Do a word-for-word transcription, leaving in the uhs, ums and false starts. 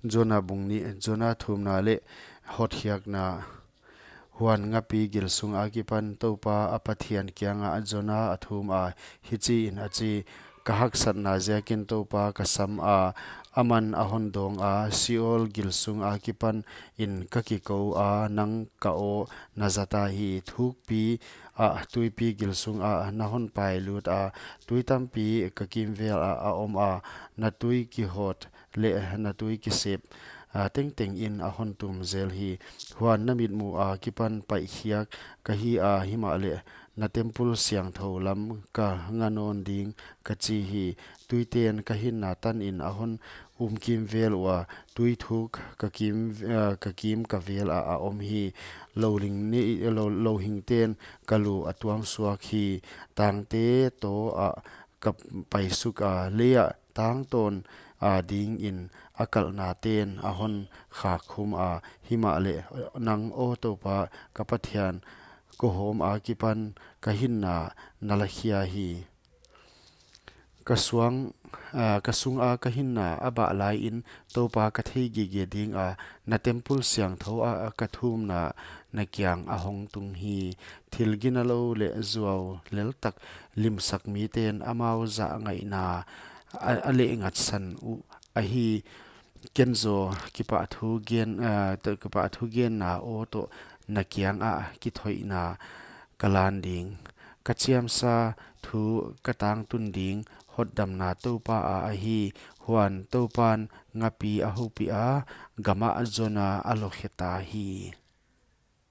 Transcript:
Jona bung nih, Jona thumna leh hotkhiakna. Huan ngapi gil sung akipan Toupa a Pathian kiangah Jona a thum a, hichiin a chi: Ka haksatna ziakin Toupa ka sam a, aman a hon dawng a, Seol gil sung akipan in ka kikou a, nang ka aw na zata hi. Thukpi ah tuipi gil sung ah na hon pailut a, tui tampi ka kimvel ah a om a, na tui kihawt leh na tui kisep, a, tengteng in a hon tum zel hi. Huan na mitmuh akipan paihkhiak ka hi a, himahleh na temple siangthou lam ka nga nawn ding ka chi hi. Tuiten ka hinna tanin a hon um kimvel ua, tui thuk ka kim, a, ka kim ka vel ah a om hi. Louhing ni, lou, louhingten ka lu a tuam suak hi. Tangte taw ah ka paisuk a, leiah tangtawn a dingin a kalhnaten a hon khakkhum a, himahleh nang aw Toupa ka Pathian, kuhawm akipan ka hinna na lakhia hi. Ka suang, a, ka sunga ka hinna a bah laiin Toupa ka thei gige ding a, na temple siangthou ah ka thumna na kiang a hong tung hi. Thil ginalou leh zuau leltak limsak miten amau zahngaihna a, a lehngatsan uh ahi. Ken zaw kipahthu gen, a, to, kipahthu genna aw toh na kiangah kithoihna ka lan ding. Ka chiamsa thu ka tangtun ding, hotdamna Toupa a ahi. Huan Toupan ngapi a houpih a, gamah Jona a lokheta hi.